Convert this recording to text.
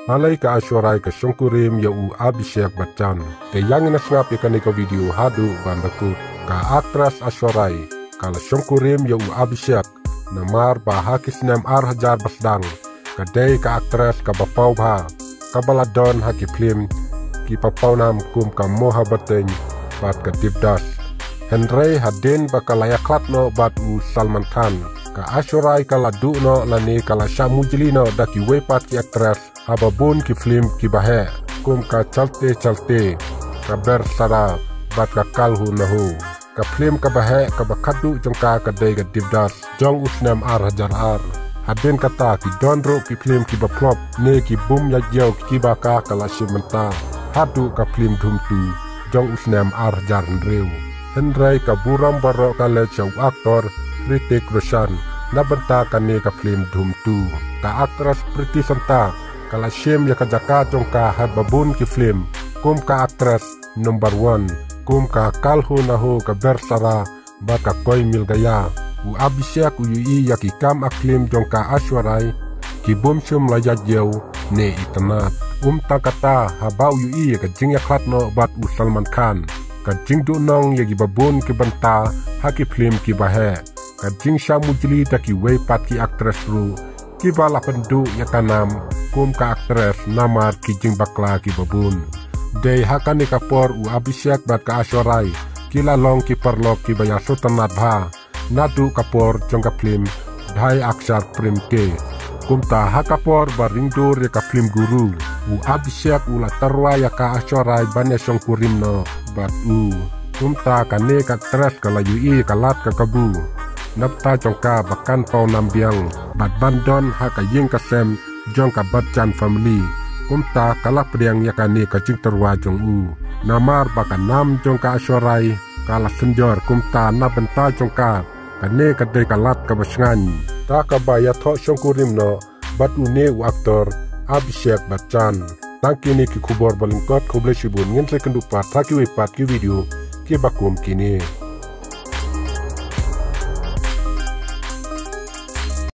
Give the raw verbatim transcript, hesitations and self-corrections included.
Balei ka Aishwarya ka shongkurim ïa u Abhishek Bachchan? Te ïa ngin ïa sngap ïa kane ka video haduh ban da kut. Ka actress Aishwarya ka la shongkurim ïa u Abhishek namar ba ha ki snem ar hajar ba sdang ka dei ka actress kaba paw bha, kaba la don ha ki phlim kiba pawnam kum ka Mohabbatein bad ka Devdas. Hynrei hadien ba ka la ïakhlad noh bad u Salman Khan, ka Aishwarya ka la duh noh lane ka la shah mujli noh da kiwei pat ki actress ha ba bun ki phlim kiba heh, kum ka Chlote Chlote, ka Veer Zaara bad ka Kal Ho Na Ho. Ka phlim kaba heh kaba khadduh jong ka ka dei ka Devdas jong u snem ar hajar ar. Hadien kata ki don ruh ki phlim kiba flop ne ki bym ïaid ïew kiba ka ka la shim bynta, haduh ka phlim Dhoom Two jong u snem ar hajar hynriew. Hynrei ka burom baroh ka leit sha u actor Hrithik Roshan na bynta kane ka phlim Dhoom Two. Ka actress Preity Zinta ka la shim ïa ka jaka jong ka ha ba bun ki phlim, kum ka actress number one, kum ka Kal Ho Na Ho, ka Veer Zaara bad ka Koi Mil Gaya. U Abhishek u ïohi ïa ki kam act phlim jong ka Aishwarya ki bym shym la ïaid ïew ne itynnad. Ym tang kata, haba u ïohi ïa ka jingïakhlad noh bad u Salman Khan, ka jingduhnong ïa kiba bun ki bynta ha ki phlim kiba heh, ka jingshah mujli da kiwei pat ki actress ruh kiba la pynduh ïa ka nam kum ka actress namar ki jingbakla kiba bun. Dei ha kane ka por u Abhishek bad ka Aishwarya ki la long ki paralok kiba ïasngewtynnad bha naduh ka por jong ka phlim Dhai Akshar Prem Ke. Kumta ha ka por ba ring dur ïa ka phlim Guru, u Abhishek u la tyrwa ïa ka Aishwarya ban ïa shongkurim noh bad u. Kumta kane ka actress ka la ïohi ïa ka lad ka kabu na bynta jong ka ba kan pawnam biang bad ban don ha ka ïing ka sem jong ka Bachchan family. Kumta ka la pdiang ïa kane ka jingtyrwa jong u namar ba ka nam jong ka Aishwarya ka la synjor. Kumta na bynta jong ka, kane ka dei ka lad kaba shngaiñ, da kaba ïathoh shongkurim noh bad une u actor Abhishek Bachchan. Tang kine ki khubor ba lyngkot, khublei shibun, ngin sa ïakynduh pat ha kiwei pat ki video kiba kum kine.